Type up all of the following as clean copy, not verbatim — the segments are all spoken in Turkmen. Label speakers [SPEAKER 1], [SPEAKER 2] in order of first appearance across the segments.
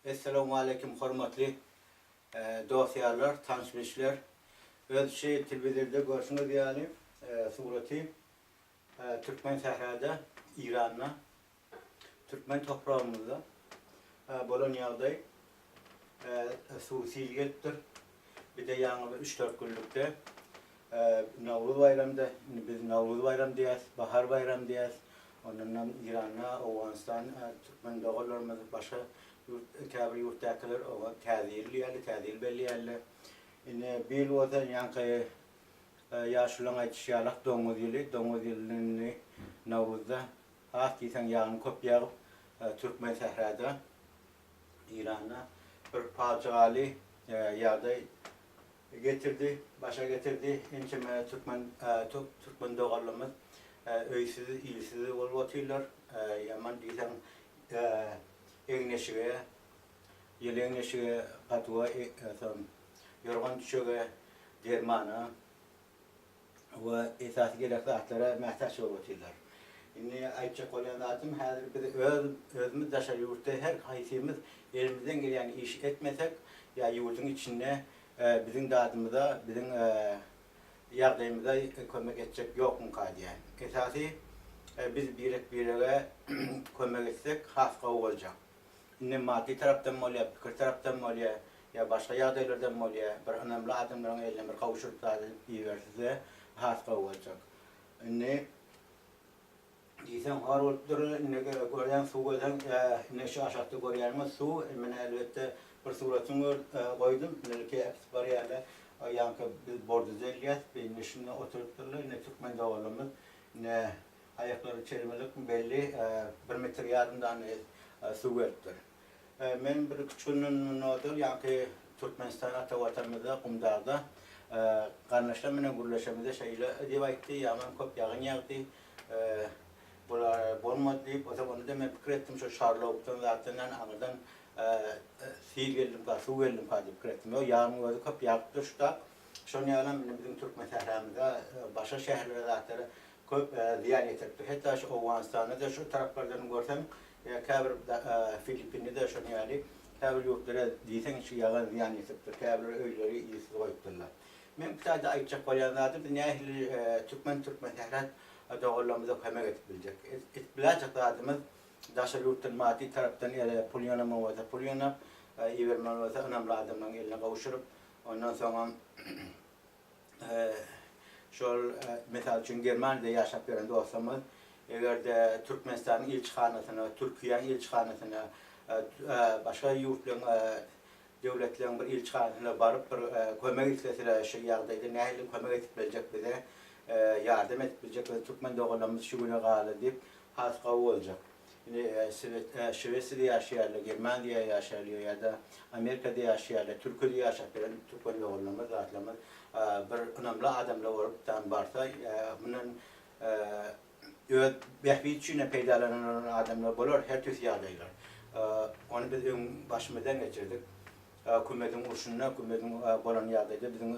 [SPEAKER 1] Essalawmaleýkim hormatly dost-ýarlar, tanyş-bilişler. Öz şu telewizorda görşüňiz ýaly suraty Türkmen sährada, Iranda, türkmen topragymyzda bolan ýagdaý suw sil gelipdir. Bir-de ýaňy bir üç-dört günlükde Nowruz baýramda, indi biz Nowruz baýram diýýäs, Bahar baýram diýýäs. Ondanam Iranda, Owganystan türkmen doganlarymyz, başga ýurt, käbir ýurtdakylar oňa Täze ýyl diýýärler, Täze ýyl belleýärler. Indi bu ýyl bolsa ýaňky ýaşulularyň aýdyşy ýalak doňuz ýyly, doňuz ýylyny indi Nowruzda has diýseň ýagyn köp ýagyp, türkmen sährada Iranda bir pajygaly ýagdaý getirdi, başa getirdi. Ençeme türkmen türkmen doganlarymyz öýsüz, ilsiz bolup otyrlar. Ýaman diýseň egin-eşige, ýyly egin-eşige, patuwa, soň ýorgan-düşege, dermana we esasy gerek zatlara mätäç bolup otyrlar. Indi aýtjak bolýan zadym, häzir biz öz özümiz daşary ýurtda her haýsymyz elimizden gelýän işi etmesek, ýa ýurduň içinde biziň dadymyza, biziň ýagdaýymyza kömek etjek ýokmyka diýýän. Esasy biz birek-birege kömek etsek has gowy boljak. Indi maddy tarapdan bolýar, pikir tarapdan bolýar, ýa başga ýagdaýlardan bolýar, bir ynamly adamlaryň eline bir gowşuryp zat edip iberse has gowy boljak. Indi diýseň hor bolup dur, indi görýäň suw görseň, indi şu aşakda görýäniňiz suw, men elbetde bir suratyny gör goýdum, indiki äkidip barýarlar, ýaňky biz borduza elýäs, indi şunda oturypdyrlar, indi türkmen doganlarymyz indi Aýaklary çelmelikmi belli, bir metr ýarym dany suw gelipdir. Men bir üç günden mundan ozal ýaňky Türkmenistan ata Watanymyzda Gumdagda garyndaşlar bilen gürleşemizde şeýle diýip aýtdy, ýaman köp ýagyn ýagdy, bular bolmady diýip, onsoň onda-da men pikir etdim şo şarlawukdan zatdan ýagny aňyrdan sil geldimka, suw geldimka diýip pikir etdim. Ýok, ýagynyň özi köp ýagypdyr şu dag. Şonuň ýalam indi biziň türkmen sähramyza, başga şäherlere zatlara köp zyýan ýetiripdir. Hatda şu Owganystanda-da şu taraplardan görseň, ýa käbir Filippinde-de şonuň ýaly käbir ýurtlara diýseň şu ýagan zyýan ýetiripdir. Käbir öýleri ilsiz goýupdyrlar. Men bu taýda aýtjak bolýan zadym biz nähili türkmen türkmen sähra doganlarymyza kömek edip biljek. Edip biläýjek zadymyz daşary ýurtdan maddy tarapdan pul ýygnamaly bolsa pul ýygnap, ibermeli bolsa ynamly adamlaryň eline gowşuryp, ondan soňam Şol, mysal üçin, Germaniýada ýaşap ýören dostlarymyz, eger-de Türkmenistanyň ilçihanasyna, Türkiýäniň ilçihanasyna, başga ýurtlaryň, döwletleriň bir ilçihanasyna baryp bir kömek isleseler, şu ýagdaýda nähili kömek edip biljek bize, ýardam edip biljek bize türkmen doganlarymyz şu güne galdy diýip, has gowy boljak. Indi Şwesiýada ýaşaýarlar, Germaniýada ýaşaýarlar ýa-da Amerikada ýaşaýarlar, Türkiýede ýaşap ýören türkmen doganlarymyz, zatlarymyz bir ynamly adamlar bolup dan barsa, mundan öz bähbit üçin hem peýdalanan adamlar bolar, her tüýs ýagdaýlar. Ony biz öň başymyzdan geçirdik. Kümediň urşunda, kümediň bolan ýagdaýda biziň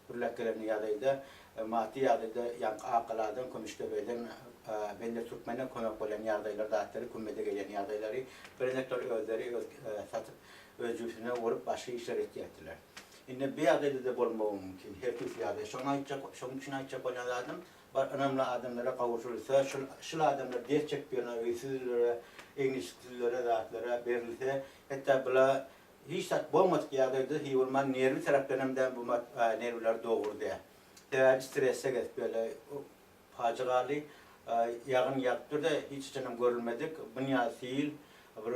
[SPEAKER 1] Gürläp gelen ýagdaýda maddy ýagdaýda ýaňky Akgaladan, Kümüşdebeden, Bender Türkmenden kömek bolýan ýagdaýlar zatlary kümmede gelýän ýagdaýlary birenekler özleri öz satyp öz jübsüne urup başga işler etýärdiler. Indi bu ýagdaýda-da bolmagy mümkin her tüýsli ýagdaý. Şoňa aýtjak şoň üçin aýtjak bolýan zadym bar ynamly adamlara gowşurylsa şul şul adamlar dert çekip ýören öýsüzlere egin-eşiksizlere zatlara berilse hatda bula Hiç zat bolmadyk ýagdaýda hiý bolman nerwi tarapdan hem däl bu nerwler dogry däl. Sebäbi stresse gezip ýöle pajygaly ýagyn ýagyp durda hiç haçan hem görülmedik bunýa sil bir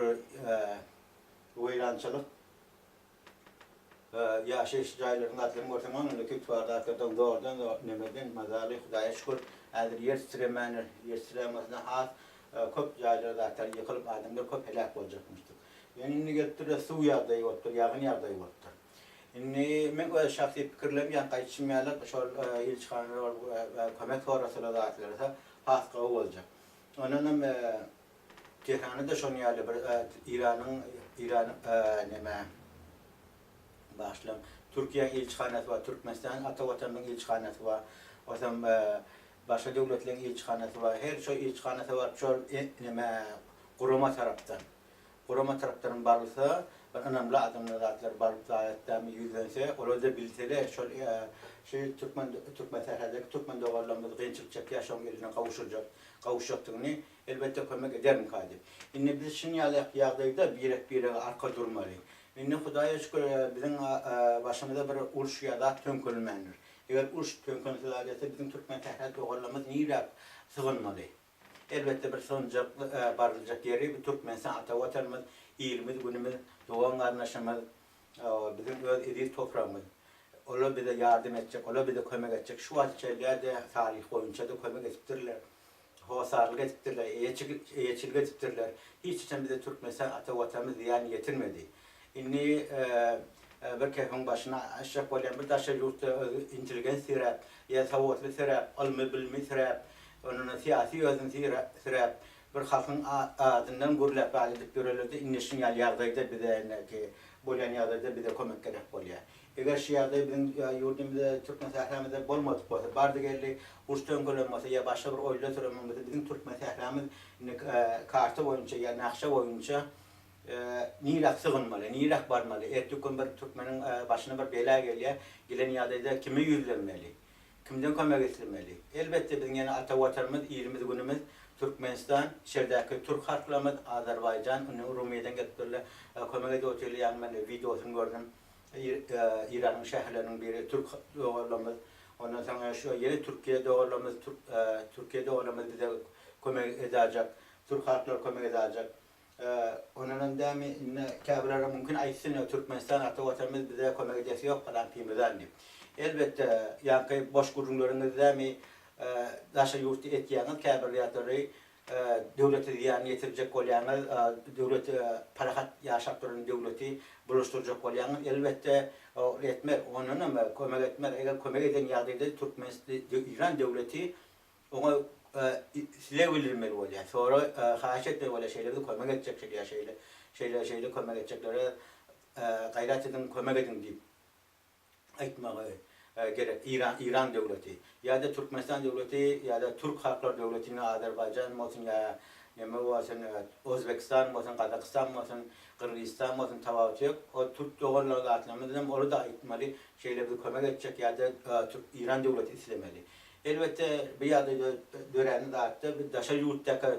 [SPEAKER 1] weýrançylyk ýaşaýyş jaýlaryň zatlaryny görseň öňünde köp zatlardan zordan zor nemeden mazaly Hudaýa şükür häzir ýer titremändir ýer titrän bolsa has köp jaýlar zatlar ýykylyp adamlar köp heläk boljakmyşdyk. Ýöne indi gelipdir-de suw ýagdaýy bolupdyr, ýagyn ýagdaýy bolupdyr. Indi meň öz şahsy pikirlerim ýaňky aýdyşym ýaly şol ilçihanalar bolup kömek sorasalar zatlarsa has gowy boljak. Ondanam Tehranda-da şonuň ýaly bir Iranyň Iranyň neme bagyşlaň Türkiýäň ilçihanasy bar, Türkmenistanyň ata watanymyzyň ilçihanasy bar. Onsoň başga döwletleriň ilçihanasy bar. Her şol ilçihanasy baryp şol neme gurama tarapdan. gurama tarapdan barylsa, bir ynamly adamlar zatlar baryp zaýatdamy ýüzlense, olar-da bilseler şol şu türkmen Türkmensähradaki türkmen doganlarymyz gynçylyk çekýär şoň eline gowşurjak gowuşjakdygyny elbetde kömek edermika diýip. Indi biz şun ýaly ýagdaýda birek-birege arka durmaly. Indi Hudaýa şükür biziň başymyza bir uruş ýa zat töňkerilmändir. Eger uruş töňkense zat etse biziň Türkmensähra doganlarymyz nirä sygynmaly? Elbetde bir sygynjak baryljak ýeri bu Türkmenistan ata watanymyz, ilimiz günümiz, dogan garyndaşymyz, biziň öz eziz topragymyz. Olar bize ýardam etjek, olar bize kömek etjek. Şu wagta çenli-de taryh boýunça-da kömek edipdirler. Hossarlyk edipdirler, eýeçilik edipdirler. Hiç haçan bize Türkmenistan ata watanymyz zyýan ýetirmedi. Indi bir kefiň başyny açjak bolýan bir daşary ýurtda özi intelligent siräp, ýa sowatly siräp, ylmy bilimi siräp, ondan syýasy özüni siräp, bir halkyň adyndan gürläp zat edip ýörelerde indi şuň ýaly ýagdaýda bize indiki bolýan ýagdaýda bize kömek gerek bolýar. Eger şu ýagdaý biziň ýurdumyzda türkmen sähramyzda bolmadyk bolsa, bardy geldi uruş töňkelen bolsa ýa başga bir oýunlar turan bolsa biziň türkmen sähramyz indi karta boýunça ýa nakşa boýunça Niräk sygynmaly, niräk barmaly? Ertir gün bir türkmeniň başyna bir bela gelýär. Gelen ýagdaýda kime ýüzlenmeli? Kimden kömek islemeli? Elbetde, biziň ýene ata Watanymyz, ilimiz-günümiz Türkmenistan, içerdäki türk halklarymyz, Azerbaýjan, indi Rumyýadan gelip durlar, kömek edip otyrlar. Ýaňy men wideosyny gördüm. Eýranyň şäherleriniň biri türk doganlarymyz. Ondan soň şu ýene Türkiýe doganlarymyz, Türkiýe doganlarymyz bize kömek edäjek. Türk halklary kömek edäjek. Ondanam dämi indi käbirleri mümkin aýtsyn ýa Türkmenistan ata watanymyz bize kömek edesi ýok palan pimizan diýip. Elbetde ýaňky boş gürrüňleriňiz dämi daşary ýurtda etýäňiz käbir zatlary döwlete zyýan ýetirjek bolýaňyz döwleti parahat ýaşap duran döwleti bulaşdyrjak bolýaňyz elbetde ol etmez ondanam kömek etmez eger kömek eden ýagdaýda Türkmen Eýran döwleti Oňa isleg bildirmeli bolýar. Sorag, haýyş etmeli bolýar, şeýle bize kömek etjek şeýle ýa şeýle, şeýle, şeýle kömek etjeklere gaýrat ediň, kömek ediň diýip aýtmagy gerek. Eýran, Eýran döwleti ýa-da Türkmenistan döwleti ýa-da türk halklar döwleti indi Azerbaýjan bolsun ýa neme bolsun, Özbegistan bolsun, Gazagystan bolsun, Gyrgyzystan bolsun tapawuty ýok. O türk doganlar zatlarymyz hem ola-da aýtmaly, şeýle bize kömek etjek ýa-da türk Eýran döwleti islemeli. Elbetde, bu ýagdaýda dörän zatda biz daşary ýurtdaky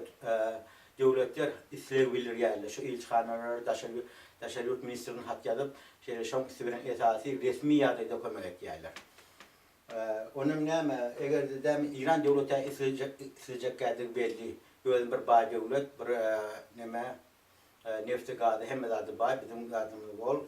[SPEAKER 1] döwletler isleg bildirýärler. Şu ilçihanalara daşary daşary ýurt ministrine hat ýazyp, şeýle şoň üsti bilen esasy resmi ýagdaýda kömek etýärler. Onam näme, eger-de dämi Eýran döwleti islejek islejekkädigi belli. Özi bir baý döwlet, bir neme Nefti gazy hemme zady baý biziň zadymyz bol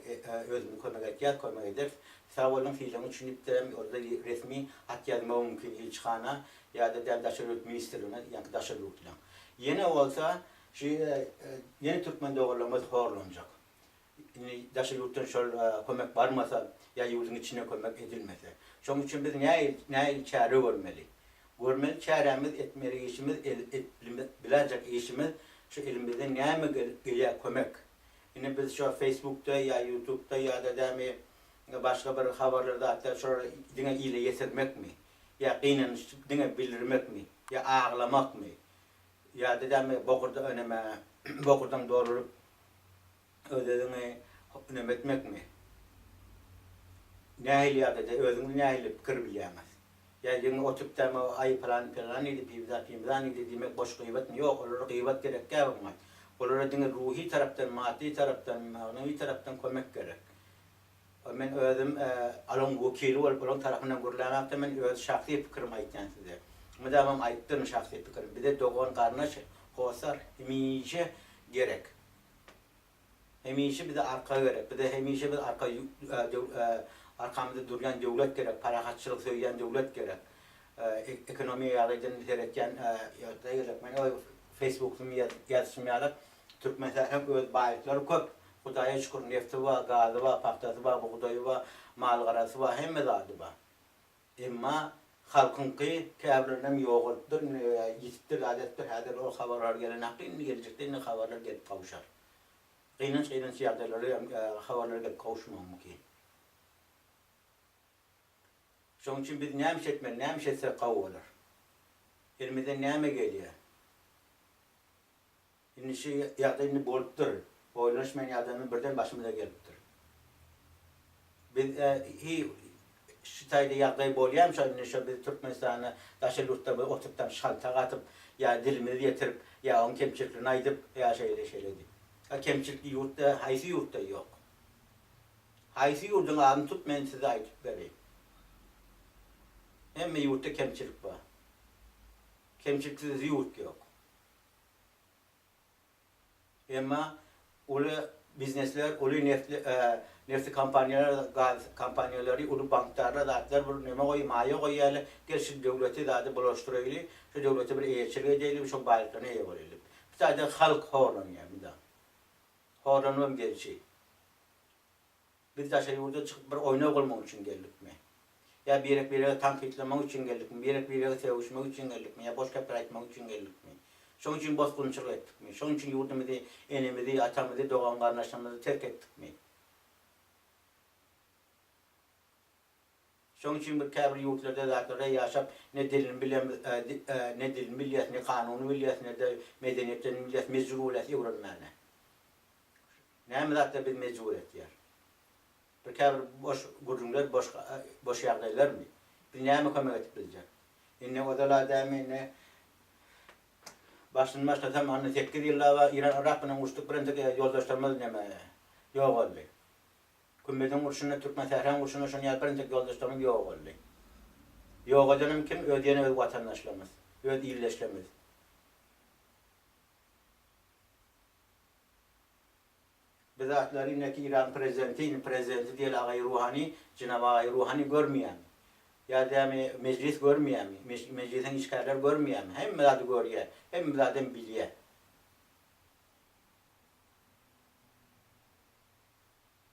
[SPEAKER 1] özümiz kömek etýäs kömek ederis sag boluň sylagyň üçin diýipdirem orda resmi hat ýazmagy mümkin ilçihana ýada däl daşary ýurt ministrligine ýaňky daşary ýurtlaň ýene bolsa şu ýene türkmen doganlarymyz horlanjak indi daşary ýurtdan şol kömek barmasa ýa ýurduň içinde kömek edilmese şoň üçin biz nähili çäre görmeli Görmeli çärämiz etmeli işimiz edip biläjek işimiz şu elimizden näme gelýä kömek. Indi biz şo feýsbukda ýa ýutubda ýa-da dämi başga bir habarlar zatlar şolary diňe ile ýetirmekmi? Ýa gynanyş diňe bildirmekmi? Ýa aglamakmy? Ýa-da dämi bokurda neme bokurdaň doluryp Öz-özüňi neme etmekmi? Nähili ýagdaýda özüňiz nähili pikir bilýäňiz? Ýa ýeňňe oturyp däme aý pylany pylan diýdi, pimza pimza diýdi diýmek boş gybatmy? Ýok, olara gybat gerek däl oňat. Olara diňe ruhy tarapdan, maddy tarapdan, magnawy tarapdan kömek gerek. Men özüm olaň wekili bolup olaň tarapyndan gürlämokda men öz şahsy pikirimi aýtýan size. Mydamam aýtdym şahsy pikirimi. Bize dogan garyndaş, hossar hemişe gerek. Hemişe bize arka gerek. Bize hemişe bir arka arkamyzda durýan döwlet gerek, parahatçylyk söýýän döwlet gerek. Ekonomiýa ýagdaýdan seretýän ýagdaý gerek. Men öz Facebookym ýazyşym ýaly Türkmenistanyň öz baýlyklary köp. Hudaýa şükür nefti bar, gazy bar, pagtasy bar, bugdaýy bar, mal-garasy bar, hemme zady bar. Emma halkyňky käbirlerinem ýogalypdyr, ýitipdir, zat edipdir, häzir ol habarlar gelenakdy, indi geljekde indi habarlar gelip gowşar. Gynanç gynanç ýagdaýlary hem habarlar gelip gowuşmagy mümkin. Şonuň üçin biz näme iş etmeli, näme iş etsek gowy bolar? Elimizden näme gelýär? Indi şu ýagdaý indi bolupdyr. Oýlanyşmaýan ýagdaýymyz birden başymyza gelipdir. Biz hi şu taýda ýagdaý bolýamy şo indi şo biz Türkmenistanda daşary ýurtda bir oturypdam şaltak atyp ýa dilimizi ýetirip ýa oň kemçiliklerini aýdyp ýa şeýle şeýle diýip. A kemçilikli ýurtda haýsy ýurtda ýok. Haýsy ýurduň adyny tut men size aýdyp bereýin. Hemme ýurtda kemçilik bar. Kemçiliksiz ýurt ýok. Emma uly biznesler, uly neftli nefti kompaniýalar, gaz kompaniýalary, uly bankdarlar zatlar bir neme goý, maýa goýýarlar, gel şu döwleti zady bulaşdyraýly, şu döwlete bir eýeçilik edeýli, şoň baýlyklaryna eýe bolaýly. Bu taýda halk horlanýar mydam. Horlanybam gelşi. Biz daşary ýurda çykyp bir oýnag bolmak üçin geldikmi? Ýa birek-biregi tankytlamak üçin geldikmi? Birek-birege sögüşmek üçin geldikmi? Ýa boş gepler aýtmak üçin geldikmi? Şoň üçin bosgunçylyk etdikmi? Şoň üçin ýurdumyzy, enemizi, atamyzy, dogan-garyndaşlarymyzy terk etdikmi? Şoň üçin bir käbir ýurtlarda zatlarda ýaşap ne dilini bilemiz, ne dilini bilýäs, ne kanuny bilýäs, ne-de medeniýetlerini bilýäs, mejbur bolýas öwrenmäne. Näme zatlar bizi mejbur etýär? Bir käbir boş gürrüňler, boş boş ýagdaýlarmy? Biz näme kömek edip biljek? Indi ozal-a dämi indi başyny başlasam indi sekiz ýyllap-a Yran Yrak bilen uruşdyk birentek ýoldaşlarymyz neme ýogaldy. Kümmeziň urşunda Türkmen Sähraň urşunda şony ýaly birentek ýoldaşlarymyz ýogaldy. Ýogadanam kim? Öz ýene öz watandaşlarymyz, öz ildeşlerimiz. Bu zatlary indiki Iran prezidenti, indi prezidenti diýeli agaý Ruhani, jenap agaý Ruhani görmeýärmi? Ýa dämi mejlis görmeýärmi? Mejlisiň işgärleri görmeýärmi? Hemme zady görýär, hemme zadam bilýär.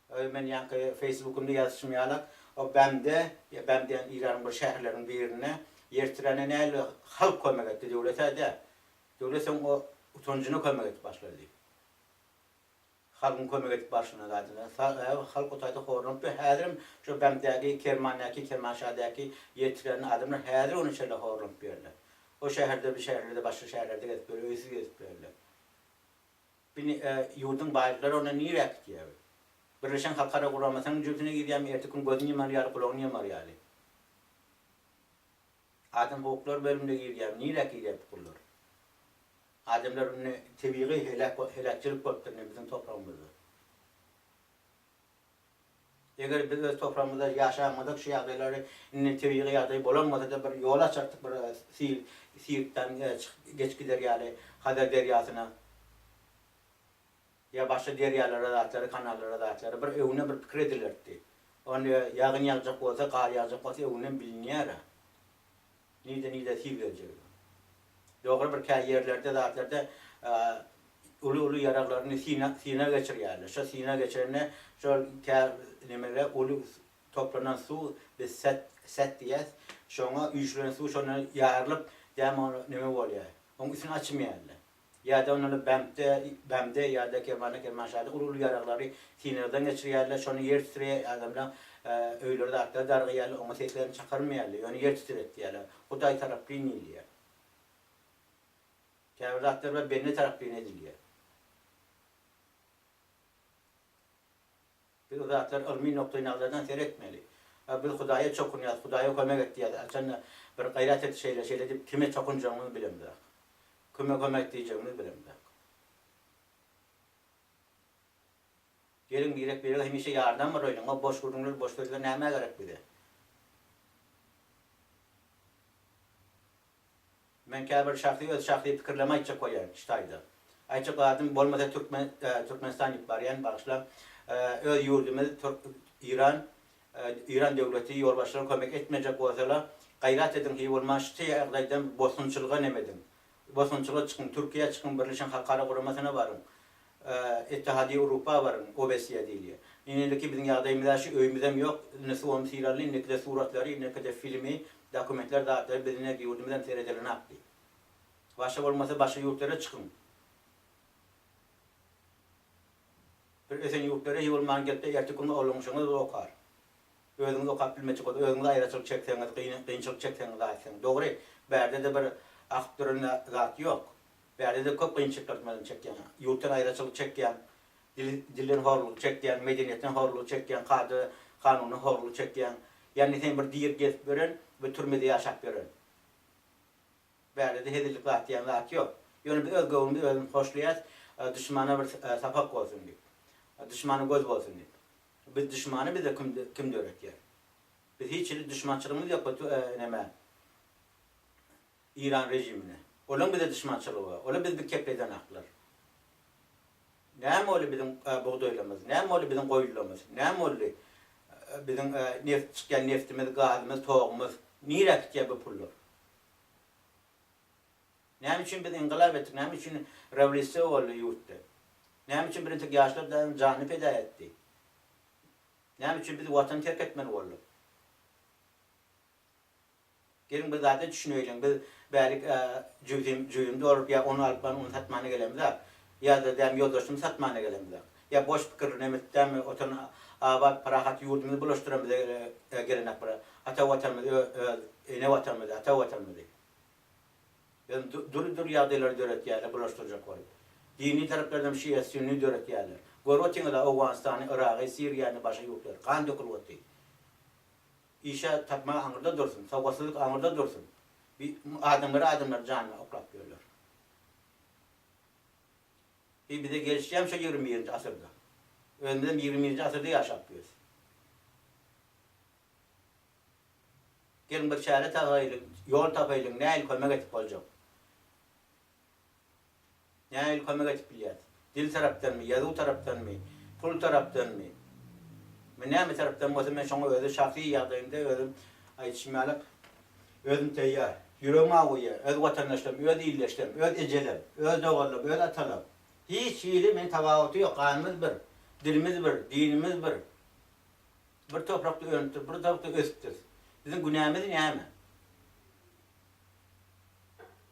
[SPEAKER 1] Öý men ýaňky Facebookymda ýazyşym ýalak, o Bamde, ýa Bam diýen Iranyň bir şäherleriniň birinde ýer titrände nähili halk kömek etdi, döwlet-ä däl. Döwlet soň o utanjyna kömek edip başlady. Halkyň kömek edip barşyna zadyna. Halk o taýda horlanyp ýör. Häzirem şo Bamdäki, Kermandäki, Kermanşadäki ýer titrände adamlar häzir ony şeýle horlanyp ýörler. O şäherde, bir şäherlerde, başga şäherlerde gezip ýörler, öýsüz gezip ýörler. Bini ýurduň baýlyklary onda nirä gitýär? Birleşen Halkara Guramasynyň jübsüne girýärmi, erteki gün gözüni ýumar ýaly, gulagyny ýumar ýaly. Adam hukuklary bölümine girýärmi, nirä girýär bu pullar? Adamlar indi tebigy heläk heläkçilik bolupdyr indi biziň topragymyzda. Eger biz öz topragymyzda ýaşamadyk şu ýagdaýlary indi tebigy ýagdaý bolan bolsada bir ýol açardyk bir sil sirkden çykyp geçip gider ýaly Hazar derýasyna ýa başga derýalara zatlara kanallara zatlara bir öňünden bir pikir edilerdi. Ony ýagyn ýagjak bolsa gar ýagjak bolsa öňünden bilinýär-ä. Nirde nirde sil geljegi. Dogry bir kä ýerlerde zatlarda uly uly ýaraglaryny synag synag geçirýärler. Şo synag geçirende şol kä nemede uly toplanan suw biz set set diýýäs. Şoňa üýşülen suw şonda ýarylyp däm ony neme bolýar. Oň üstüni açmaýarlar. Ýa-da ondan BMT, BMD ýa-da Kermanda, Kermanşahda uly-uly ýaraglary synagdan geçirýärler, şonda ýer titreýär, adamlaň öýleri zatlary dargaýarlar, oňa seslerini çykarmaýarlar, ýöne ýer titretýärler. Hudaý tarapyn diýilýär. Käbir zatlar bar bende tarapyn edilýär. Biz o zatlara ylmy nukdaýnazardan seretmeli. A biz Hudaýa çokunýas, Hudaýa kömek et diýýäs, haçanda bir gaýrat et şeýle, şeýle diýip kime çokunjagymyzy bilemzok. Kime kömek diýjegimizi bilemzok. Geliň birek-birege hemişe ýardam bolaýlyň, o boş gürrüňler, boş sözler nämä gerek bize? Men käbir şahsy öz şahsy pikirlerimi aýtjak bolýan şu taýda. Aýtjak zadym bolmasa türkmen Türkmenistan diýip barýan bagyşlaň. Öz ýurdumyz Iran Iran döwleti ýolbaşçylar kömek etmejek bolsalar gaýrat ediň hiý bolman şu ýagdaýdan bosgunçylyga neme ediň. Bosgunçylyga çykyň Türkiýä çykyň Birleşen Halkara Guramasyna baryň. Ittihadiýe Urupa baryň OBSE diýilýär. Indiki biziň ýagdaýymyza şu öýümizem ýok indi suwam sil aldy indikide suratlary indikide filmi Dokumentler zatlar biziň ýurdumyzam ýurdumyzam seredilenakdy. Başga bolmasa başga ýurtlara çykyň. Bir ösen ýurtlara hiý bolman gelipde erteki gün ogluňşyňyz okar. Özüňiz okap bilmejek bolsa özüňiz aýraçylyk çekseňiz kynçylyk çekseňiz aýtsaň. Dogry bärde-de bir akyp duran zat ýok. Bärde-de köp kynçylyklar çekýäň. Ýurtdan aýraçylyk çekýäň. Dil, dilden horluk çekýäň, medeniýetden horluk çekýäň, kada, kanundan horluk çekýäň. Ýagny sen bir diri gezip ýören we türmede ýaşap ýören. Bärde-de hezillik zat diýen zat ýok. Ýöne biz öz göwnümizi özümiz hoşlaýas, duşmana bir sapak bolsun diýip. Duşmana göz bolsun diýip. Biz duşmany bize kim kim döretýär? Biz hiç hili duşmançylygymyz ýok bu nämä Iran režimine. Olaň bize duşmançylygy bar. Olar bizi bir kepbedenaklar. Näme boldy biziň bugdaýlarymyz? Näme boldy biziň goýunlarymyz? Näme boldy biziň neft çykýan neftimiz, gazymyz, togumyz? Nirä gitýär bu pullar? Näme üçin biz ynkylap etdik? Näme üçin rewolýusiýa boldy ýurtda? Näme üçin birintek ýaşlar daýym janyny peda etdi? Näme üçin biz watany terk etmeli bolduk? Geliň bir zada düşüneýliň, biz bärik jübsim jübim dolup ýa ony alyp baryň ony satmana gelemizak, ýa-da däm ýoldaşymy satmana gelemizak, ýa boş pikir nemes dämi oturan abat parahat ýurdumyzy bulaşdyran bize gelenak bir ata watanymyzy öz ene watanymyzy ata watanymyzy Ýöne dürli dürli ýagdaýlary döretýärler bulaşdyrjak bolup. Dini taraplardan şia sünni döretýärler. Görüp otyňyza Owganystany Yragy Siriýany başga ýurtlary gan dökülip oty. Işe tapma aňyrda dursun, sowatsyzlyk aňyrda dursun. Bi adamlary adamlary janyna oklap ýörler. Bi bize gelişýämi şo ýigrimi birinji asyrda? Özümizem ýigrimi birinji asyrda ýaşap ýörüs. Geliň bir çäre tapaýlyň, ýol tapaýlyň, nähili kömek edip boljak? Nähili kömek edip bilýäs? Dil tarapdanmy, ýazuw tarapdanmy, pul tarapdanmy? Men näme tarapdan bolsa men şoňa özi şahsy ýagdaýymda özüm aýdyşym ýaly özüm taýýar. Ýüregim awuýar, öz watandaşlarym, öz ildeşlerim, öz ejelem, öz doganlarym, öz atalarym. Hiç hili men tapawuty ýok, ganymyz bir, dilimiz bir, dinimiz bir. Bir toprakda önüpdir, bir toprakda ösüpdiris. Biziň günämiz näme?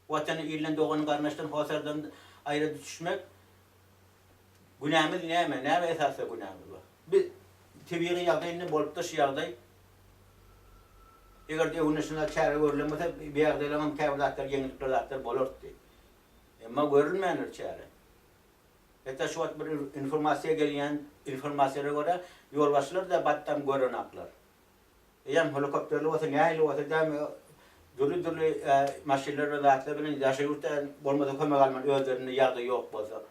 [SPEAKER 1] Watany ilden, dogany garyndaşdan, hossardan aýra düşmek günämiz näme? Näme esasda günämiz bar? Biz tebigy ýagdaý indi bolupdyr şu ýagdaý. Eger-de öňünde şuna çäre görülen bolsa, bu ýagdaýlaryň hem käbir zatlar ýeňillikler zatlar bolardy. Emma görülmändir çäre. Hatda şu wagt bir informasiýa gelýän informasiýalara görä ýolbaşçylar-da batdam görenaklar. Eýýäm helikopterli bolsa nähili bolsa dämi dürli-dürli maşynlar we zatlar bilen daşary ýurtda bolmasa kömek almaly özlerinde ýagdaý ýok bolsa.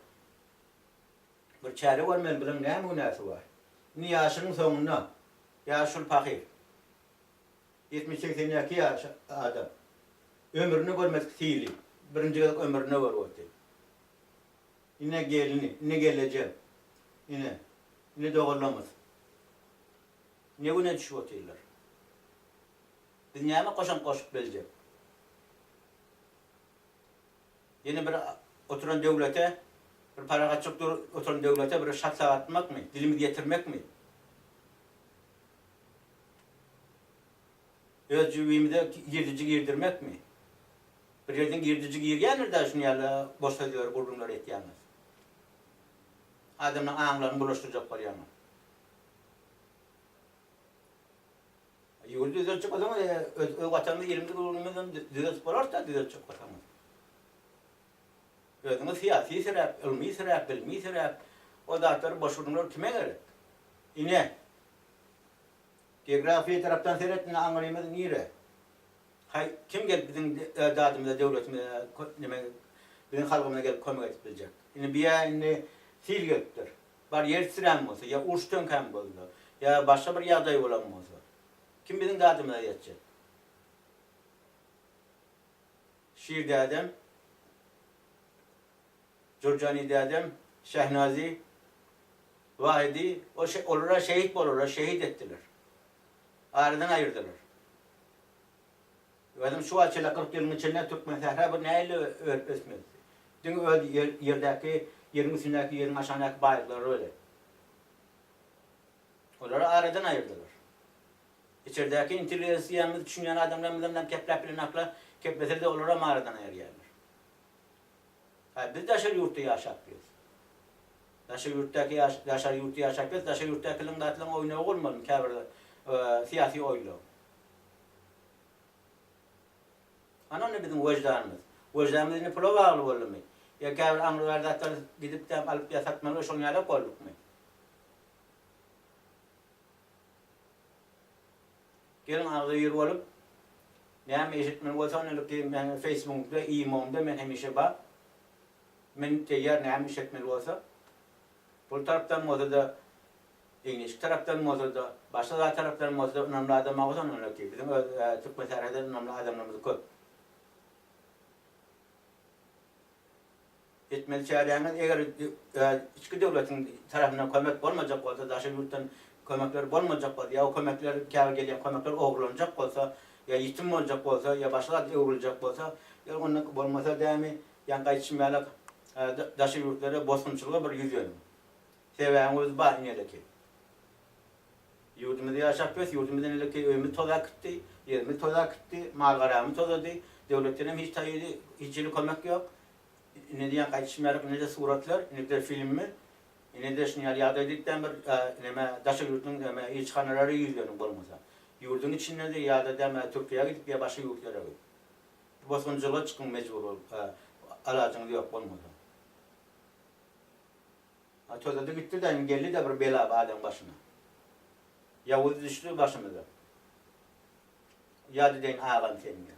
[SPEAKER 1] Bir çäre görmeli bulaň näme günäsi bar. Indi ýaşynyň soňunda ýaşuly pahyr. 70-82 ýaş adam. Ömründe görmedik sili. Birinji gezek ömründe görüp otyr. Ine gelini, ine gelejem. Ine, ine doganlarymyz. Ne güne düşüp otyrlar. Biz näme goşant goşup biljek? Ýene bir oturan döwlete, bir parahatçylyk dur oturan döwlete bir şat sagatmakmy, dilimizi ýetirmekmi? Öz jübimize girdiji girdirmekmi? Bir ýerden girdiji girýändir-dä şuny ýaly boş sözleri, gürrüňleri etýäňiz. Adamlaryň aňlaryny bulaşdyrjak bolýaňyz. Ýurdy düzeltjek bolsaňyz, öz öz watanymyzy, ilimizi, göwnümizi hem düzeltip bolar-da, düzeltjek bolsaňyz. Özüňiz syýasy siräp, ylmy siräp, bilimi siräp, o zatlary boş gürrüňler kime gerek? Ine, geografiýa tarapdan seret, ine aňrymyz nire? Haý, kim gelip biziň dadymyza, döwletimize, neme, biziň halkymyza gelip kömek edip biljek? Indi biýä indi sil gelipdir. Bar ýer titrän bolsa, ýa uruş töňkän bolsa, ýa başga bir ýagdaý bolan bolsa, kim biziň dadymyza ýetjek? Şir dädem, Jürjani dädem, Şähnazi, Wahidi, ol olara şehit bolarlar, şehit etdiler. Aradan aýyrdylar. Özem şu wagt çenli 40 ýylyň içinde türkmen sähra bir nähili örüp ösmedi. Diňe öz ýerdäki, ýeriň üstündäki, ýeriň aşagyndaky baýlyklary bile. Olary aradan aýyrdylar. Içerdäki intelligensiýamyz düşünýän adamlarymyzam hem kepläp bilenaklar, keplese-de olaram aradan aýyrýarlar. Hä, biz daşary ýurtda ýaşap ýörüs. Daşary ýurtdaky ýaş, daşary ýurtda ýaşap ýörüs, daşary ýurtdakylaryň zatlaryň oýnagy bolmalymy käbir syýasy oýunlaryň. Hany onda biziň wyždanymyz? Wyždanymyz indi pula bagly boldumy? Ýa käbir aňry-bäri zatlary gidip däm alyp ýa satmaly şoň ýalak boldukmy? Geliň agzybir bolup, näme eşitmeli bolsa ondalyk men Facebookda, imomda men hemişe bar. Men teýýar näme iş etmeli bolsa. Pul tarapdan bolsa-da, egin-eşik tarapdan bolsa-da, başga zat tarapdan bolsa-da ynamly adam bar bolsa ondalyk biziň öz Türkmen sährada ynamly adamlarymyz köp. Etmeli çäräňiz, eger içki döwletiň tarapyndan kömek bolmajak bolsa, daşary ýurtdan kömekler bolmajak bolsa, ýa o kömekler, käbir gelýän kömekler ogurlanjak bolsa, ýa ýitim boljak bolsa, ýa başga zat öwrüljek bolsa, ýa onda bolmasa dämi, ýa gaýdyşym ýalak daşary ýurtlara bosgunçylyga bir ýüzleniň. Sebäbiňiz bar ineleki. Ýurdumyzda ýaşap ýörüs, ýurdumyz ineleki öýümiz tozap gitdi, ýerimiz tozap gitdi, mal-garamyz tozady, döwletdenem hiç taýy hiç hili kömek ýok. Ine diýýän gaýdyşym ýaly ine-de suratlar, ine-de filmmi, ine-de şuny ýaly ýagdaý diýipdem bir neme daşary ýurduň neme ilçihanalara ýüzleniň bolmasa. Ýurduň içinde-de ýa-da däme Türkiýä gidip ýa başga ýurtlara gidip. Bosgunçylyga çykyň mejbur bolup alajyňyz ýok bolmasa. A tozady gitdi-de indi geldi-de bir bela adam başyna. Ýawuz düşdi başymyza. Ýat edeýin agam seniň ýa.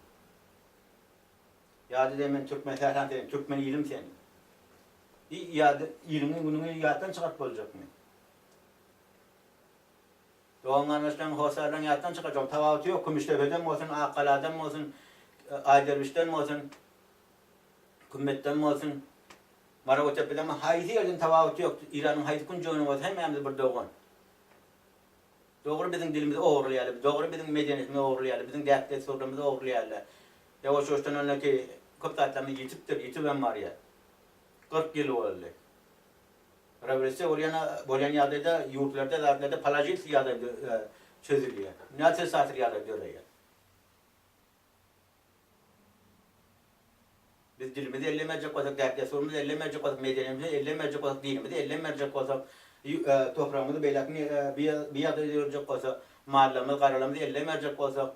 [SPEAKER 1] Ýat edeýin men türkmen sähram seni, türkmen ilim seni. I ýa iliňi günüňi ýatdan çykaryp boljakmy? Dogan garyndaşlaryň hossarlaryň ýatdan çykarjak tapawuty ýok Kümüşdepeden bolsun, Akgaladan bolsun, Aýderwişden bolsun, Kümmetden bolsun, Maragotepeden bolsun haýsy ýerden tapawuty ýok Iranyň haýsy künjeginde bolsa hemmämiz bir dogan. Dogry biziň dilimizi ogurlaýarlar, dogry biziň medeniýetimizi ogurlaýarlar, biziň däp-dessurlarymyzy ogurlaýarlar. Ýawaş-ýuwaşdan öňdäki köp zatlarymyz ýitipdir, ýitibem barýar. 40 ýyl boldy. Rewolýusiýa bolýan bolýan ýagdaýda ýurtlarda zatlarda položitel ýagdaý çözülýär. Ne otrisatel ýagdaý döreýär. Biz dilimizi ellemejek bolsak, däp-dessurymyzy ellemejek bolsak, medeniýetimizi ellemejek bolsak, dinimizi ellemejek bolsak, topragymyzy beýläk bi ýagdaýda ýörjek bolsak, mallarymyzy, garalarymyzy ellemejek bolsak,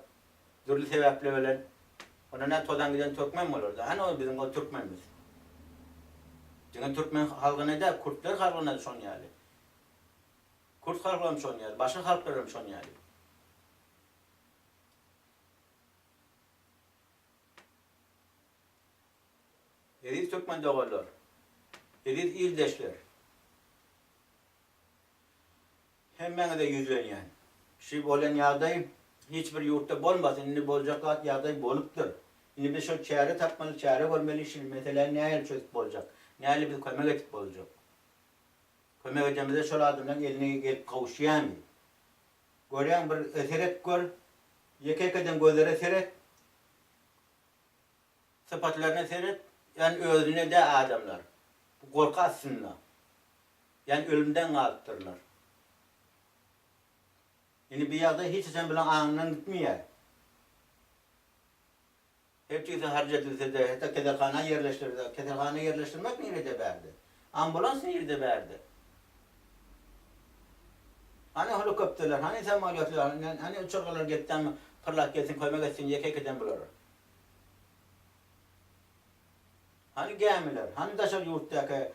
[SPEAKER 1] dürli sebäpler bilen, onda nä tozan giden türkmen bolarys. Hany ol biziň ol türkmenimiz? Diňe türkmen halkyna däl, kürtler halkyna-da şon ýaly. Kürt halky hem şon ýaly, başga halklar hem şon ýaly. Eziz türkmen doganlar! Eziz ildeşler! Hemmäňize ýüzlenýän. Şu bolan ýagdaý hiç bir ýurtda bolmasyn, indi boljak zat ýagdaý bolupdyr. Indi biz şol çäre tapmaly, çäre görmeli, şu meseläni nähili çözüp boljak? Nähili biz kömek edip boljak? Kömek edemizde şol adamlaryň eline gelip gowuşýarmy? Görýäň bir seret gör, ýeke-ýekeden gözlere seret. Sypatlaryna seret, ýani özüne dä adamlar. Bu gorky astynda. Ýani ölümden galypdyrlar. Indi bi ýagdaý hiç haçan bulaň aňyndan gitmeýär. Her tüýsi harç edilse-de, hatda keselhana ýerleşdirilse, keselhana ýerleşdirmek nirede bärde? Ambulans nirede bärde? Hany helikopterler, hany samolýotlar, hany uçargalar gelip-de pyrlap gelsin, kömek etsin ýeke-ýekeden bulara? Hany gämiler, hany daşary ýurtdaky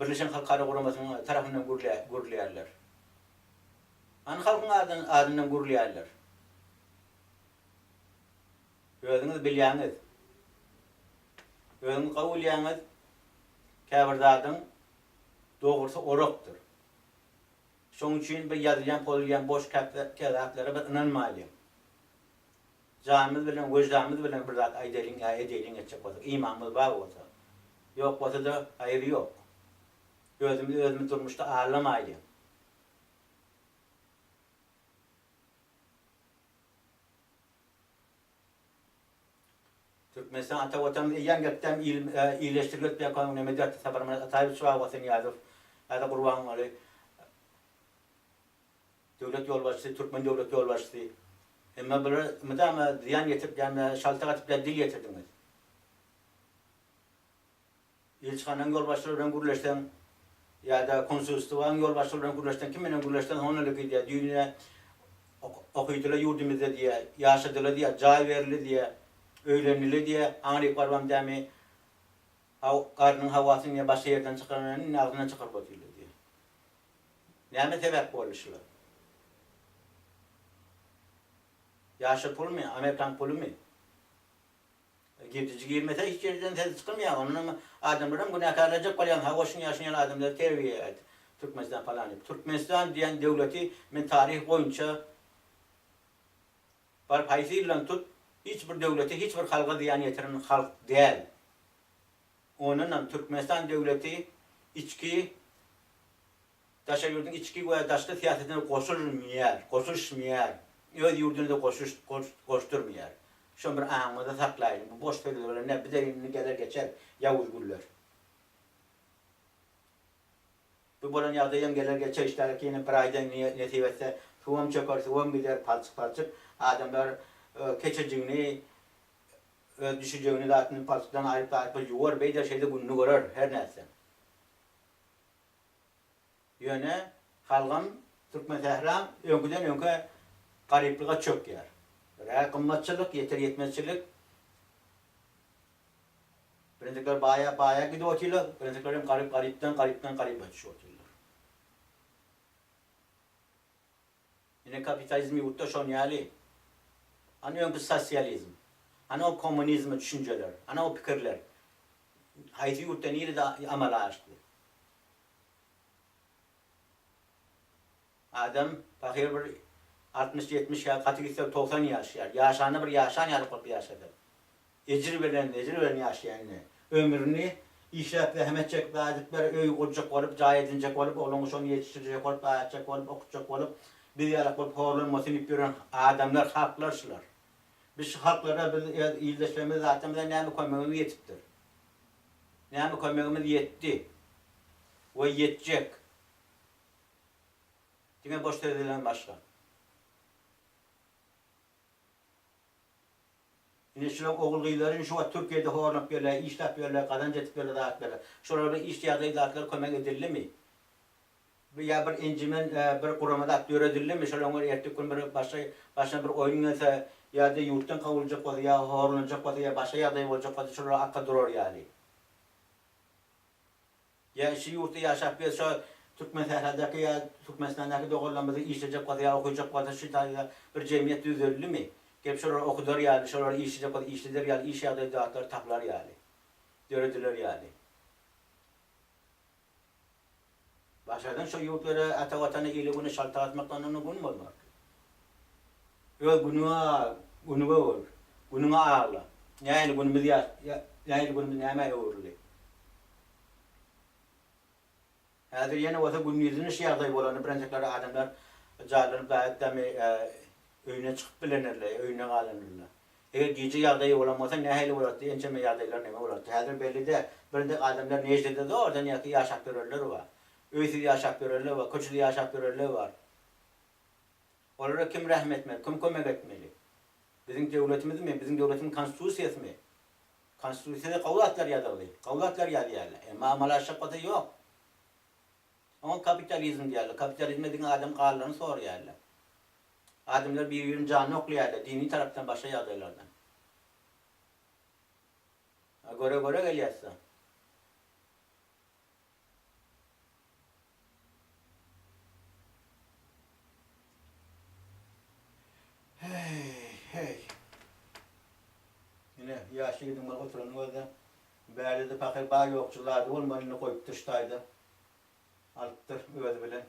[SPEAKER 1] Birleşen Halkara Guramasynyň tarapyndan gurulýarlar? Hany halkyň adyndan gurulýarlar? Özüňiz bilýäňiz. Özüňiz gowy bilýäňiz, käbir zadyň dogrusy orakdyr. Şoň üçin bir ýazylýan, pozulýan boş zatlara bir ynanmaýlyň. Janymyz bilen, wyždanymyz bilen bir zat aýdalyň ýa edeýliň etjek bolsak, imanymyz bar bolsa. Ýok bolsa-da, haýry ýok. Özümizi özümiz durmuşda aldamaýlyň. Türkmenistan ata Watanymyz eýýäm gelipdäm illeşdirilip ýa neme diýýär Saparmyrat Ataýewiç Babasy Nyýazow ýa-da Gurbanguly döwlet ýolbaşçysy türkmen döwlet ýolbaşçysy emma bular mydama zyýan ýetirip ýa şaltak atyp ýa dil ýetirdiňiz. Ilçihanaň ýolbaşçylary bilen gürleşseň ýa-da konsulstwaň ýolbaşçylary bilen gürleşseň, kim bilen gürleşseň honalik diýýär, düýnüne okydyla ýurdumyzda diýýär, ýaşadyla diýýär, jaý berildi diýýär, öýlenile diýýär, aňryk barybam dämi. Haw, garnyň hawasyny ýa başga ýerden çykaranyny indi agzyndan çykaryp otyrlar diýýär. Näme sebäp boldy şular? Ýaşyl pulmy, amerikan pulumy? Girdiji girmese hiç ýerden ses çykmaýar. Ondan adamlaram günäkärlejek bolýan, hawa şuny ýa şuny ýaly adamlary terbiýe et. Türkmenistan falan diýip. Türkmenistan diýen döwleti men taryh boýunça Baryp haýsy ýyldan tut, hiç bir döwlete, hiç bir halga zyýan ýetiren halk däl. Ondanam Türkmenistan döwleti içki daşary ýurduň içki we daşky syýasatyna goşulmýar, goşulyşmaýar, öz ýurduny-da goşuş goşdurmaýar. Şony bir aňymyzda saklaýlyň. Bu boş sözler bilen nä, bize indi geler geçer ýawuz günler. Bu bolan ýagdaýam geler geçer işdäki ýene bir aýdan nesip etse suwam çöker suwam gider palçyk palçyk adamlar keçejigini öz düşejegini zatyny palçykdan aýryp aýryp bir ýuwar beýder şeýde gününi görer her nätseň. Ýöne halgam Türkmensähram öňküden öňke garyplyga çökýär. Birä gymmatçylyk ýeter ýetmezçilik Birinjikler baýa baýa gidip otyrlar, birinjikler hem garyp garypdan garypdan garyba düşüp otyrlar. Ine kapitalizm ýurtda şon ýaly. Hany öňki sosializm? Hany o kommunizme düşünjeler? Hany o pikirler? Haýsy ýurtda nirede amala aşdy? Adam pahyr bir 60 70 ýa gaty gitse 90 ýaşaýar. Ýaşanda bir ýaşan ýaly bolup ýaşasa. Ejir bilen, ejir bilen ýaşaýar indi. Ömrüni işläp, zähmet çekip, aýdyp ber, öý gurjak bolup, jaý edinjek bolup, oglan-uşagyny ýetişdirjek bolup, aýatjak bolup, okutjak bolup, biz ýalak bolup horlanmasyn diýip ýören adamlar, halklar şular. Biz şu halklara, biz öz ildeşlerimize zatlarymyza näme kömegimiz ýetipdir? Näme kömegimiz ýetdi we ýetjek? Diňe boş sözlerden başga. Ine şulaň ogul-gyzlary indi şu wagt Türkiýede horlanyp ýörler, işläp ýörler, gazanç edip ýörler zat ýörler. Şolara bir iş ýagdaýy zatlar kömek edildimi? Ýa bir enjimen bir gurama zat döredildimi? Şolaň bir ertir gün bir başga başyna bir oýun gelse ýa-da ýurtdan kowuljak bolsa ýa horlanjak bolsa ýa başga ýagdaý boljak bolsa şolara arka durar ýaly. Ýa şu ýurtda ýaşap ýör şo Türkmensähradaky ýa Türkmenistandaky doganlarymyzy işlejek bolsa ýa okajak bolsa şu taýda bir jemgyýet düzelildimi? Gelip şolary okudar ýaly, şolary işlejek bolsa işleder ýaly iş ýagdaýy zatlary tapylar ýaly. Dörediler ýaly. Başarsaň şo ýurtlara ata watana ile güne şalta atmakdan onda gün bolmaz. Öz günüňe günüňe gör. Günüňe agla. Nähili günümiz ýa nähili günümiz nämä öwrüldi. Häzir ýene bolsa gündizine şu ýagdaý bolanda birentekler adamlar jaýlanyp daýatdamy öýüne çykyp bilenirler, öýünde galanyrlar. Eger gije ýagdaýy bolan bolsa nähili bolardy, ençeme ýagdaýlar neme bolardy. Häzir belli däl. Birentek adamlar nejdede zordan ýa ýaşap ýörenler bar. Öýsüz ýaşap ýörenler bar, köçede ýaşap ýörenler bar. Olara kim rähm etmeli, kim kömek etmeli? Biziň döwletimizmi, biziň döwletimiziň konstitusiýasymy? Konstitusiýada gowy zatlar ýazylgy, gowy zatlar ýazýarlar. Emma amala aşjak bolsa ýok. Oňa kapitalizm diýýärler. Kapitalizmde diňe adam ganlaryny sorýarlar. Adamlar bir-biriniň janyny oklaýarlar, dini tarapdan, başga ýagdaýlardan. Göre-göre gelýäs-de. Heý, heý. Ine, ýaş ýigidiň bir oturanyny gözle. Bärde-de pahyr bar ýokçy zady bolman indi goýupdyr şu taýda. Alypdyr özi bilen.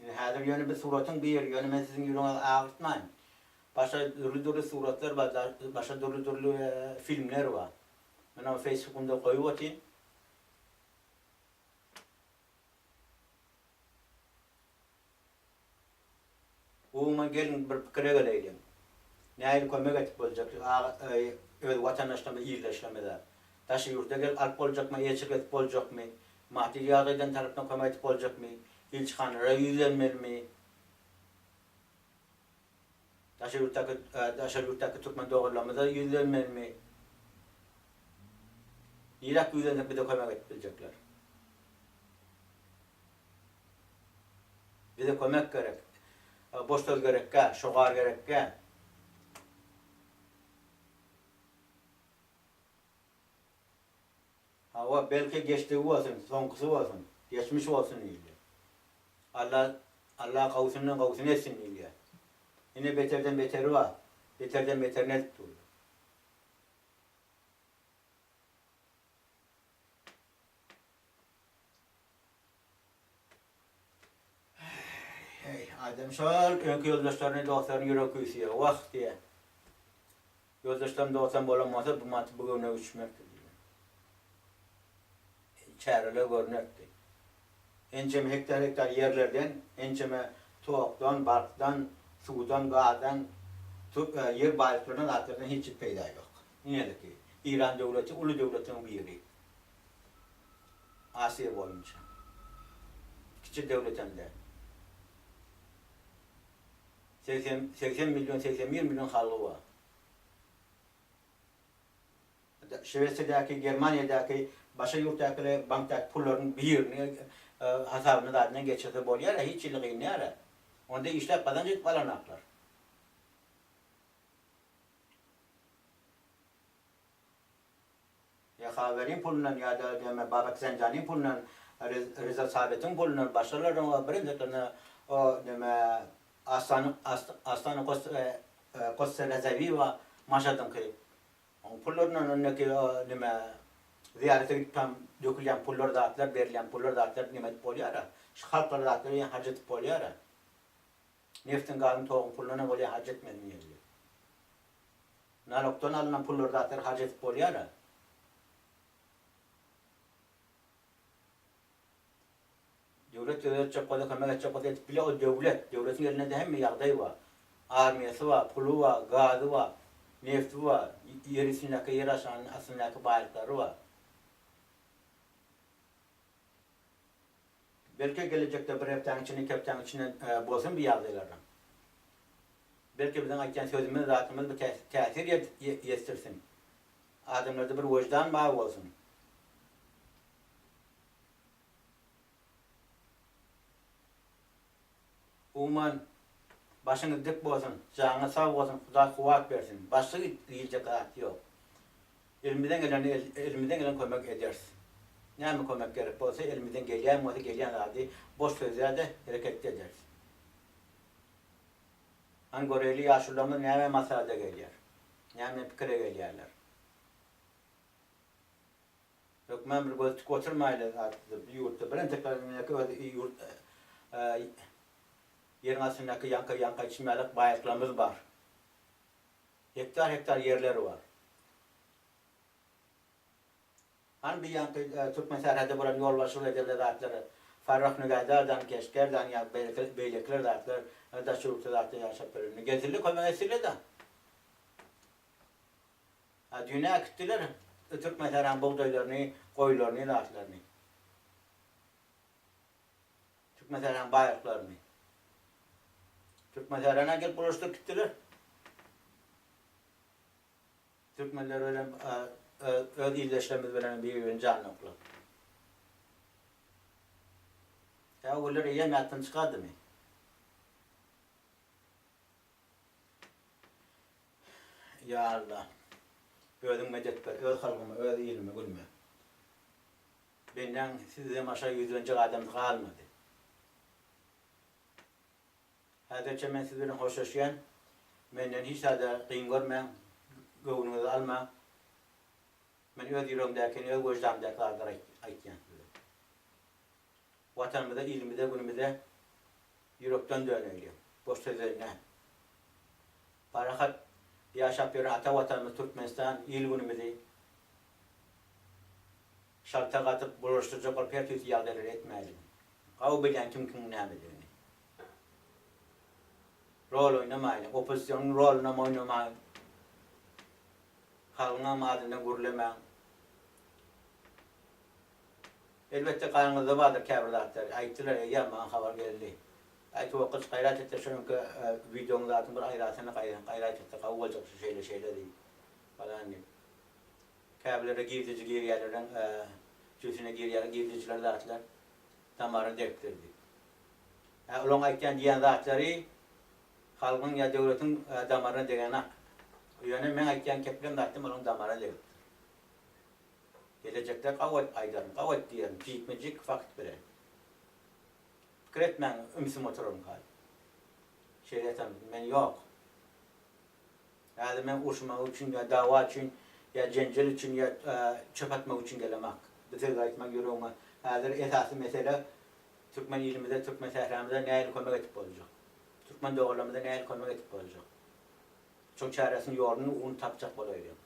[SPEAKER 1] Ine, häzir ýöne bir suratyň biri, ýöne men siziň ýüregiňizi agyrtmaýyn. Başga dürli-dürli suratlar bar, başga dürli-dürli filmler bar. Men ony Facebookymda goýup otyryn. Umuman geliň bir pikire geleýliň. Nähili kömek edip boljak öz watandaşlarymyza ildeşlerimize. Daşary ýurda gelip alyp boljakmy, elçilik edip boljakmy? Maddy ýagdaýdan tarapdan kömek edip boljakmy? Ilçihanalara ýüzlenmelimi? Daşary ýurtdaky daşary ýurtdaky türkmen doganlarymyza ýüzlenmelimi? Niräk ýüzlensek bize kömek edip biljekler? Bize kömek gerek. Boş söz gerekgä, şogar gerekgä. Hawa. Hawa, belki geçdigi bolsun, soňkusy bolsun, geçmiş bolsun diýilýär. Alla, Alla gowusyndan gowusyny etsin diýilýär. Ine beterden beteri bar, beterden beterini edip durlar. Heý, adam şol öňki ýoldaşlaryny, dostlaryny ýüregi küýseýär. Wah diýýär. Ýoldaşlarym, dostlarym bolan bolsa, bu maty bu göwne uçmazdy diýýär. Çäreler görnerdi. Ençeme hektar-hektar ýerlerden, ençeme tokdan, barkdan, suwdan, gazdan, ýer baýlyklaryndan zatlardan hiç hili peýda ýok. Inedeki, Eýran döwleti uly döwletleriň biri. Aziýa boýunça. Kiçi döwletem däl. 80, 80 million, 81 million halgy bar. Şwesiýadaky, Germaniýadaky, başga ýurtdaky bankdaky pullaryň birini hasabyna zadyndan geçirse bolýar-a, hiç hili gyn däl-ä. Onda işläp gazanç edip alanaklar. Ýa Haberiň pulundan ýa-da näme Babak Zenjanyň pulundan, Reza Sabetiň pulundan, başgalaryň o birinjiklerine o näme Astan Astana Kosse Rezawiýewa Maşadyňky oň pullaryndan öndeki o näme zyýarata gidip tam dökülýän pullar zatlar berilýän pullar zatlar neme edip bolýara şu halklar zatlar ýa harç edip bolýara neftiň gazyň toguň pulundanam bolýa harç etmesin ýerli. Nalogdan alnan pullary zatlar harç edip bolýar-a. Döwlet düzetjek bolsa, kömek etjek bolsa edip bilýär, ol döwlet. Döwletiň elinde hemme ýagdaý bar. Armiýasy bar, puly bar, gazy bar, nefti bar, ýer üstündäki, ýer aşagynyň astyndaky baýlyklary bar. Belki gelejekde bir hepdäniň içinde, iki hepdäniň içinde bolsun bu ýagdaýlardan. Belki biziň aýtýan sözümiz, zatymyz bir täsir ýetirsin. Adamlarda bir wyždan bar bolsun. Umuman, başyňyz dik bolsun, janyňyz sag bolsun, Hudaý kuwwat bersin. Başga diýiljek zat ýok. Elimizden geleni, elimizden gelen kömek ederis. Näme kömek gerek bolsa, elimizden gelýän bolsa, gelýän zady boş söz däl-de, hereketde ederis. Hany göreýli ýaşulularymyz näme maslahata gelýär? Näme pikire gelýärler? Hökman bir göz tikip oturmaýly zatda bu ýurtda birentekler öz ýurt ýeriň astyndaky ýaňky ýaňky aýdyşym ýaly baýlyklarymyz bar. Hektar hektar ýerleri bar. Hany bir ýaňky türkmen serhede bolan ýolbaşçylyk edelde zatlar Farrah Nügädardan Keşgerdan ýa beýlekiler zatlar daş ýurtda zatda ýaşap ýörenler gelsinler kömek etsinler da. Ha düýn äkitdiler türkmen serhan bugdaýlaryny goýularyny zatlaryny. Türkmen serhan baýlyklaryny. Türkmen serhana gelip bulaşdyryp gitdiler. Türkmenler bilen öz ildeşlerimiz bilen bir-birini janyna oklap. Ýa o günler eýýäm ýatdan çykardymy? Ýa Alla, özüň medet ber, öz halkyma, öz ilime, günüme. Bendäň sizden başga ýüzlenjek adamsy galmady. Häzirçe men siz bilen hoşlaşýan. Menden hiç zada gyn görmäň, göwnüňize almaň. Men öz ýüregimdäkini, öz wyždanymdaky zatlary aýtýan size. Watanymyza, ilimize, günümize ýürekden döneýli. Boş sözleri däl. Parahat ýaşap ýören ata Watanymyz Türkmenistan, il-günümizi şalta gatyp, bulaşdyrjak bolup her tüýsli ýagdaýlary etmäýliň. Gowy bilýän kim kimiň nämedigini. Rol oýnamaýlyň, oppozisionyň rolunam oýnamaň. Halkyňam adyndan gürlemäň. Elbetde ganyňyzda bardyr käbir zatlar. Aýtdylar eýýäm maňa habar geldi. Aý Towakgylyç gaýrat etse şonuňky wideoň zatyny bir aýrasyny gaýrat etse gowy boljak şu şeýle şeýle diýip falan diýip. Käbirlere girdeji girýärleriň jübsüne girýär girdejiler zatlar damaryny degipdir diýip. Hä olaň aýtýan diýýän zatlary halkyň ýa döwletiň damaryna degenak. Ýöne meň aýtýan keplem zatym olaň damaryna degipdir. Gelejekde gawat aýdaryn, gawat diýerin, jikme-jik fakt bilen. Pikir etmäň, ümsüm oturaryn hal. Şeýle etsem, men ýok. Häzir men uruşmak üçin ýa dawa üçin, ýa jenjel üçin, ýa çöp atmak üçin gelemak. Bu sözi aýtmak ýüregime. Häzir esasy mesele türkmen ilimize, türkmen sähramyza nähili kömek edip boljak? Türkmen doganlarymyza nähili kömek edip boljak? Şoň çäresini, ýoluny, ugruny tapjak bolaýlyň.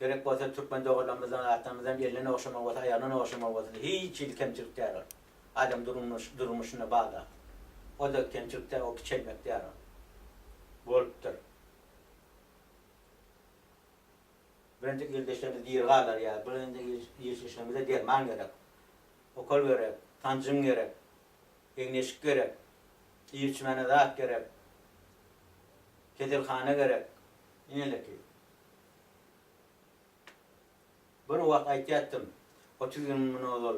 [SPEAKER 1] Gerek bolsa türkmen doganlarymyzdan, atlarymyzdan elinden ogşamaly bolsa, aýagyndan ogşamaly bolsa hiç hili kemçilik däl ol. Adam durmuş durmuşynda bar zat. O-da kemçilik däl, o kiçelmek däl ol. Bolupdyr. Birinji ildeşlerimiz diri galar ýa, birinji ildeşlerimize derman gerek. Okol gerek, sanjym gerek, egin-eşik gerek, iýip-içmäne zat gerek, keselhana gerek. Ineleki. Bir wagt aýtýatdym, 30 ýyl mundan ozal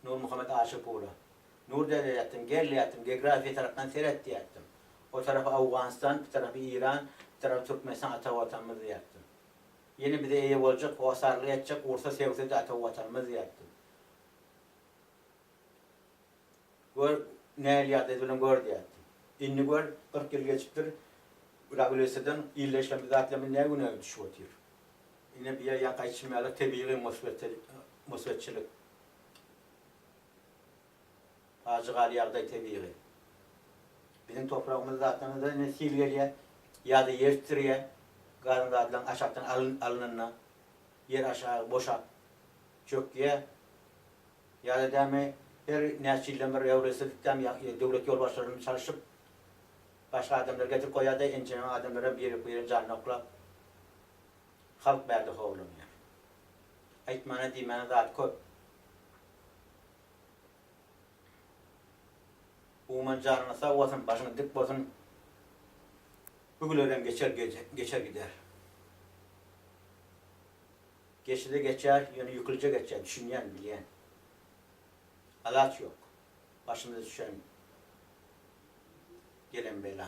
[SPEAKER 1] Nurmuhammet Aşypura. Nur däde diýýätdim, gel diýýätdim, geografiýa tarapdan seret diýýätdim. O tarapy Owganystan, bu tarapy Eýran, bu tarapy Türkmenistan ata Watanymyz diýýätdim. Ýene bize eýe boljak, hossarlyk etjek, ursa sögse-de ata Watanymyz diýýätdim. Gör, nähili ýagdaýda bilen gör diýýärdi. Indi gör, 40 ýyl geçipdir, rewolýusiýadan illeşen zatlarymyz nä güne düşüp otyr. Ine bu ýer ýaňky aýdyşym ýaly tebigy musbetçilik. Pajygaly ýagdaý tebigy. Biziň topragymyz zatlarymyzda ine sil gelýär, ýa-da ýer titrýär, gazyň zatlaryň aşakdan alynanda ýer aşagy boşap çökýär. Ýa-da dämi, her näçe ýyldan bir rewolýusiýa dämi ýa döwlet ýolbaşçylaryny çalşyp, başga adamlary getirip goýýar-da, ençeme adamlaram birek-biregiň janyny oklap, halk bärde horlanýar. Aýtmana, diýmäne zat köp. Umuman janyňyz sag bolsun, başyňyz dik bolsun. Bu gülerem geçer, geçer gider. Geçse-de geçýär, ýöne ýükülje geçýär, düşünýän, bilýän. Alaç ýok. Başymyza düşen gelen bela.